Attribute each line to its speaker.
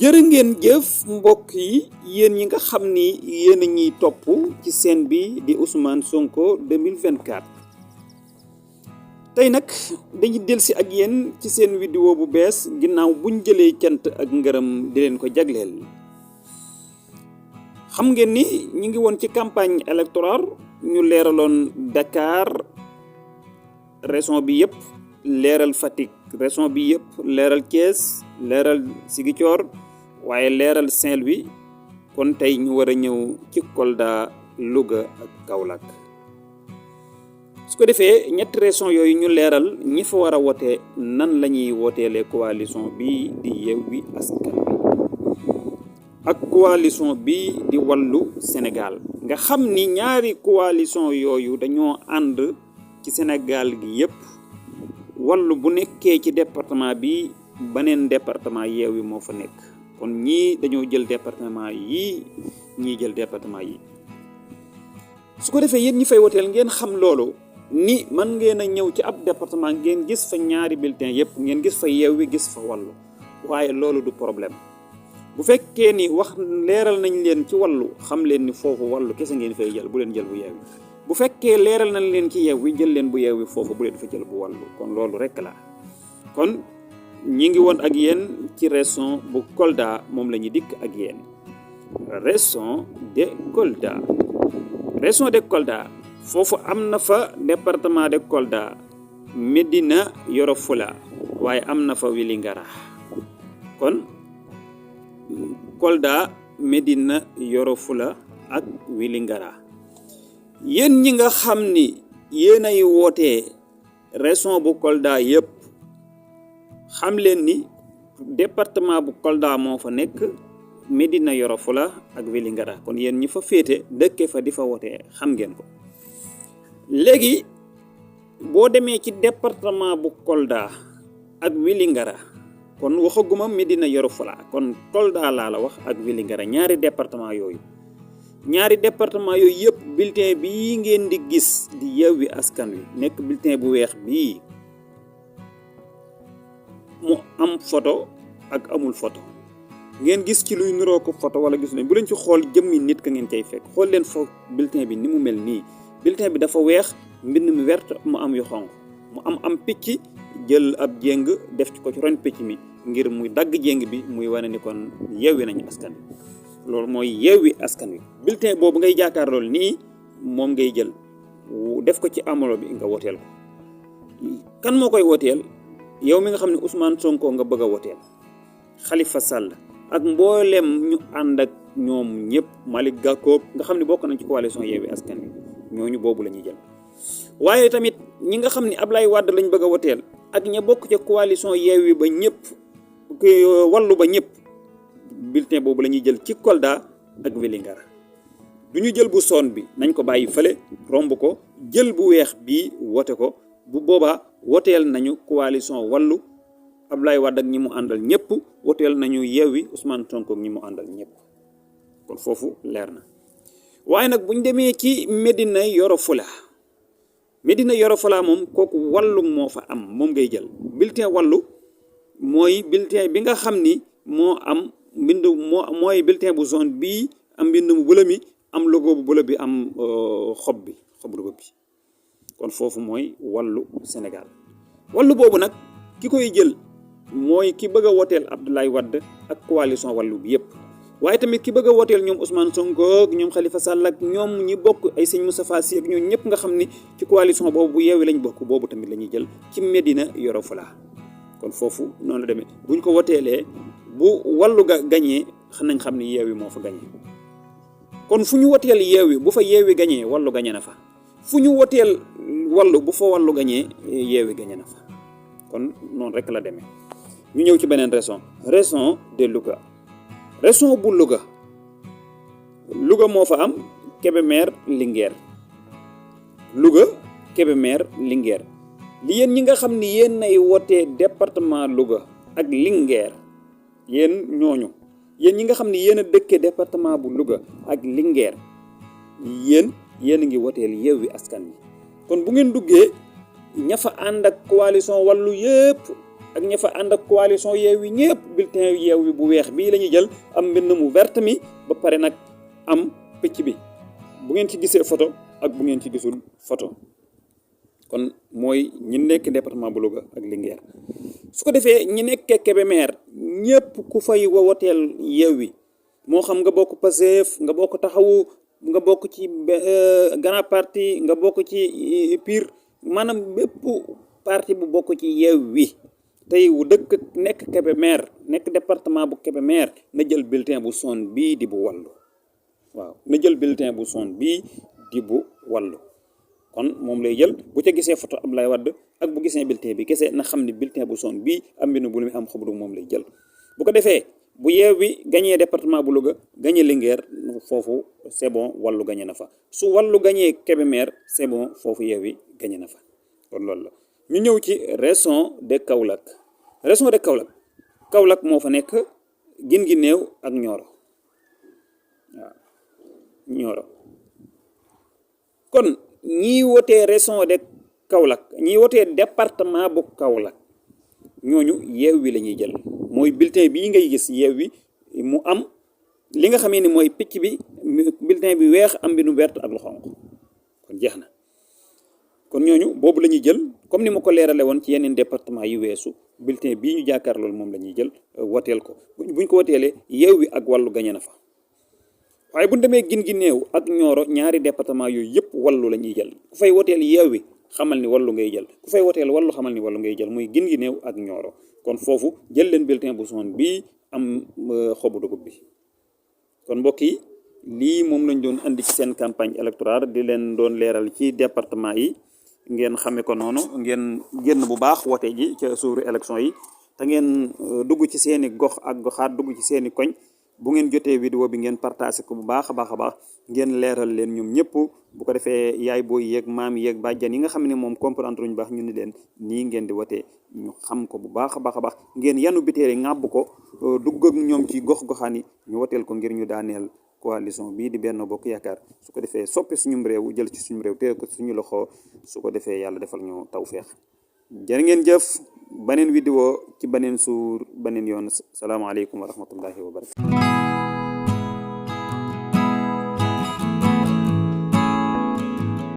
Speaker 1: jërë ngeen jëf mbokk yi yéen ñi nga xam ni yéen a ñuy topp ci scène bi di Ousmane Sonko 2024 tey nag dañu delsi ak yéen ci seen vidéo bu bees ginnaaw buñ jëlee cant ak ngërëm di leen ko jagleel. xam ngeen ni ñu ngi woon ci campagne électorale ñu leeraloon Dakar région bi yëpp, leeral Fatick région bi yëpp, leeral Thiès, leeral Ziguinchor waaye leeral Saint-Louis. kon tey ñu war a ñëw ci Kolda, Louga ak Kaolack. su ko defee ñetti région yooyu ñu leeral ñi fa war a wote nan la ñuy woteelee coalition bi di Yewwi Askan Wi ak coalition bi di Wallu Sénégal. nga xam ni ñaari coalition yooyu dañoo ànd ci Sénégal gi yëpp. Wallu bu nekkee ci département bi beneen département Yewwi moo fa nekk. kon ñii dañoo jël département yi, ñii jël département yi. su ko defee yéen ñi fay woteel ngeen xam loolu ni man ngeen a ñëw ci ab département ngeen gis fa ñaari bulletin yëpp, ngeen gis fa Yewwi gis fa Wallu. waaye loolu du problème bu fekkee ni wax leeral nañ leen ci Wallu, xam leen ni foofu Wallu kese ngeen fay jël, bu leen jël bu Yewwi. bu fekkee leeral nañ leen ci Yewwi, jël leen bu Yewwi foofu, bu leen fa jël bu Wallu. kon loolu rek la. kon ñi ngi woon ak yéen ci région bu Kolda, moom la ñu dikk ak yéen. région de Kolda. région de Kolda foofu am na fa département de Kolda, Médina Yoro Fula, waaye am na fa Vélingara. kon Kolda, Médina Yoro Fula ak Vélingara. yéen ñi nga xam ni yéen ay wootee région bu Kolda yëpp, xam leen ni département bu Kolda moo fa nekk, Médina Yoro Fula ak Vélingara. kon yéen ñi fa féete dëkke fa di fa wootee xam ngeen ko. léegi boo demee ci département bu Kolda ak Vélingara, kon waxaguma Médina Yoro Fula, kon Kolda laa la wax ak Vélingara, ñaari département yooyu. ñaari département yooyu yëpp bulletin bii ngeen di gis di Yewwi Askan Wi nekk bulletin bu weex bii, mu am photo ak amul photo. ngeen gis ci luy niroo ko photo wala gis leen, bu leen ci xool jëmmi nit ka ngeen cay fekk. xool leen foofu bulletin bi ni mu mel nii. bulletin bi dafa weex, mbind mi wert, mu am yu xonq, mu am picc jël ab jéng def ci ko ci ron picc mi ngir muy dagg jéng bi, muy wane ni kon Yewwi nañu askan wi. loolu mooy Yewwi Askan Wi. bulletin boobu ngay jaakaar loolu nii, moom ngay jël def ko ci enveloppe bi nga woteel ko. kan moo koy woteel? yow mi nga xam ne Ousmane Sonko nga bëgg a woteel, Khalifa Sall ak mboolem ñu ànd ak ñoom ñëpp, Malick Gakou nga xam ne bokk nañ ci coalition Yewwi Askan Wi, ñooñu boobu la ñuy jël. waaye tamit ñi nga xam ne Ablaye Wade lañ bëgg a woteel ak ña bokk ca coalition Yewwi ba ñëpp, Wallu ba ñëpp, bulletin boobu la ñuy jël ci Kolda ak Vélingara. du ñu jël bu son bi, nañ ko bàyyi fële romb ko, jël bu weex bii wote ko. bu boobaa woteel nañu coalition Wallu, Ablaye Wade ak ñi mu àndal ñëpp, woteel nañu Yewwi Ousmane Sonko ak ñi mu àndal ñëpp. kon foofu leer na. waaye nag buñ demee ci Médina Yoro Fula, Médina Yoro Fula moom kooku Wallu moo fa am, moom ngay jël. bulletin Wallu mooy bulletin bi nga xam ni moo am mbind, mooy bulletin bu zone bii am mbind mu bula mi, am logo bu bula bi, am xob logo bi. kon foofu mooy Wallu Sénégal. Wallu boobu nag ki koy jël mooy ki bëgg a woteel Abdoulaye Wade ak coalition Wallu bi yëpp. waaye tamit ki bëgg a woteel ñoom Ousmane Sonko ak ñoom Khalifa Sall ak ñoom ñi bokk ay sëñ Moustapha Sy ak ñoom ñëpp nga xam ni ci coalition boobu bu Yewwi lañ bokk, boobu tamit la ñuy jël ci Médina Yoro Fula. kon foofu noonu la demee. buñ ko woteelee bu Wallu gañee nañ xam ni Yewwi moo fa gañee. kon fu ñu woteel Yewwi, bu fa Yewwi gañee Wallu gañe na fa. fu ñu woteel Wallu, bu fa Wallu gañee Yewwi gañe na fa. kon noonu rek la demee. ñu ñëw ci beneen région de Louga. région bu Louga moo fa am Kébémer, Linguère. Louga, Kébémer, Linguère. li yéen ñi nga xam ni yéen ay wotee département Louga ak Linguère, yéen ñooñu, yéen ñi nga xam ni yéen a dëkkee département bu Louga ak Linguère, yéen a ngi woteel Yewwi Askan Wi. kon bu ngeen duggee ña fa ànd ak coalition Wallu yëpp, ak ña fa ànd ak coalition Yewwi ñëpp bulletin Yewwi bu weex bii la ñuy jël am mbind mu vert mi ba pare nag am picc bi bu ngeen ci gisee photo ak bu ngeen ci gisul photo. kon mooy ñi nekk département bu Louga ak Linguère su ko defee ñi nekk Kébémer ñëpp ku fay woteel Yewwi moo xam nga bokk Pastef nga bokk Taxawu nga bokk ci Grand Parti nga bokk ci PUR maanaam bépp parti bu bokk ci Yewwi tey wu dëkk nekk Kébémer nekk département bu Kébémer na jël bulletin bu son bii di bu wàllu waaw na jël bulletin bu son bii di bu wàllu kon moom lay jël bu ca gisee photo Abdoulaye Wade ak bu gisee bulletin bi kese na xam ne bulletin bu son bii am mbind bu lu mu am xobu moom lay jël bu ko defee bu Yewwi gañee département bu Louga gañee Linguère foofu c'est bon wàllu gañe na fa su wàllu gañee Kébémer c'est bon foofu Yewwi gañe na fa kon loolu la ñu ñëw ci région de Kaolack région de Kaolack moo fa nekk Guinguinéo ak Nioro waaw Nioro kon ñii wotee région de Kaolack ñii wotee département bu Kaolack ñooñu Yewwi la ñuy jël mooy bulletin bii ngay gis Yewwi mu am li nga xamee ni mooy picc bi bulletin bi weex am bi nu vert ak lu xonq kon jeex na kon ñooñu boobu la ñuy jël comme ni ma ko leerale woon ci yeneen département yu weesu bulletin bii ñu jàkkaar loolu moom la ñuy jël woteel ko buñ ko woteelee Yewwi ak wàllu gañe na fa waaye bu ñu demee Guinguinéo ak Nioro ñaari département yooyu yëpp wàllu la ñuy jël ku fay woteel Yewwi xamal ni wàllu ngay jël ku fay woteel wàllu xamal ni wàllu ngay jël muy Guinguinéo ak Nioro kon foofu jël leen bulletin bu son bii am xobu dugub bi kon mbokk yi lii moom lañ doon andi ci seen campagne électorale di leen doon leeral ci département yi ngeen xame ko noonu ngeen génn bu baax wote ji ca suuru élection yi te ngeen dugg ci seeni gox ak goxaat dugg ci seeni koñ bu ngeen jotee vidéo bi ngeen partagé ko bu baax a baax ngeen leeral leen ñoom ñëpp bu ko defee yaay booy yeeg maam yeeg bàjjan yi nga xam ne moom comprendre ñu baax ñu ni leen nii ngeen di watee ñu xam ko bu baax a baax ngeen yanu bitéere ŋàbb ko dugg ak ñoom ci gox-goxaan yi ñu wateel ko ngir ñu daaneel coalition bii di Benno Bokk Yaakaar su ko defee soppi suñu réew jël ci suñu réew téye ko suñu loxo su ko defee yàlla defal ñu tawfeex jërë ngeen jëf beneen vidéo ci beneen suur beneen yoon salaamaaleykum wa rahmatullahi wa barakatu